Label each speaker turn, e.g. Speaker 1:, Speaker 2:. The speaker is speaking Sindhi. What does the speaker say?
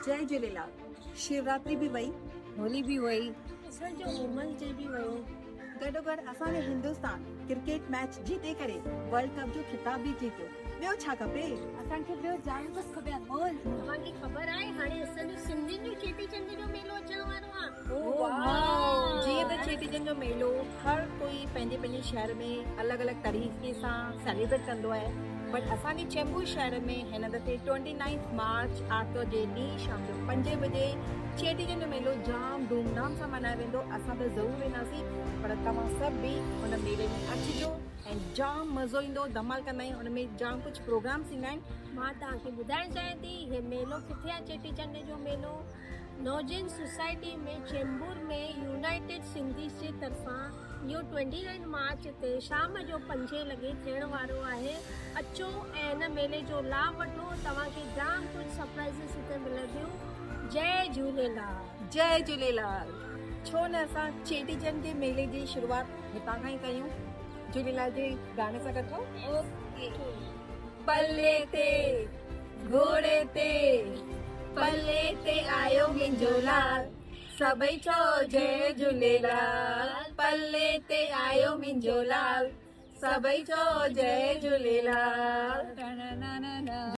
Speaker 1: جئي جهوليلال. شوراتري به وئي.
Speaker 2: هولي به وئي.
Speaker 3: اسان جو وومنس ڊي به ويو.
Speaker 1: گڏوگڏ اسان جي هندستان ڪرڪيٽ ميچ جيتي ڪري ورلڊ ڪپ جو خطاب به جيتيو. ٻيو ڇا کپي؟
Speaker 2: اسان کي ٻيو جام ڪجهه کپي انمول.
Speaker 3: توهان کي خبر آهي هاڻي اسان جو سنڌين جو چيٽي چنڊ جو ميلو اچڻ وارو آ.
Speaker 4: جيئن ته چيٽي چنڊ جو ميلو هر ڪوئي پنهنجي پنهنجي شهر ۾ الڳ الڳ طريقي سان سيليبريٽ ڪندو آهي بٽ اسان جي چيمبور شهر ۾ هن دفعي ٽوئنٽي نائنٿ مارچ آرتوار جي ڏينهن شام جو پنجين بجي چيٽي چنڊ جو ميلو جام ڌوم ڌام سان ملهايو ويندو. اسان ته ضرور وينداسين پر توهان سڀ به ان ميلي ۾ اچجو ۽ جام مزو ايندو، ڌمال ڪندا آهيون، ان ۾ جام ڪجهه پروگرامس ٿيندا آهن.
Speaker 3: مان توهان کي ٻڌائڻ چاهيان ٿي هي ميلو ڪٿي آهي چيٽي چنڊ جو ميلو نوجين سوسائٽي ۾ چيمبور ۾ يونائيٽيڊ سنڌيز جي طرفان اهو ٽوئنٽي نائن مارچ تي شام جو پنجين لڳي ٿيڻ وارو آهي اچو ۽ هن ميلي جو لاڀ وٺو توهان کي جام ڪجهه سرپرائزز هتي ملنديون جئي جهوليلال.
Speaker 4: جئي جهوليلال ڇو نه اسان چيٽي چنڊ جي ميلي جي شروعات هتان کان ئي ڪيون جهوليلال جي گاني سان گڏ.
Speaker 2: اوڪي.
Speaker 4: پلي تي گهوڙي تي پلي تي آيو منهنجو لال سڀئي چئو جئي جهوليلال پلي تي آيو منهنجو لال سڀئي چئو جئي جهوليلال.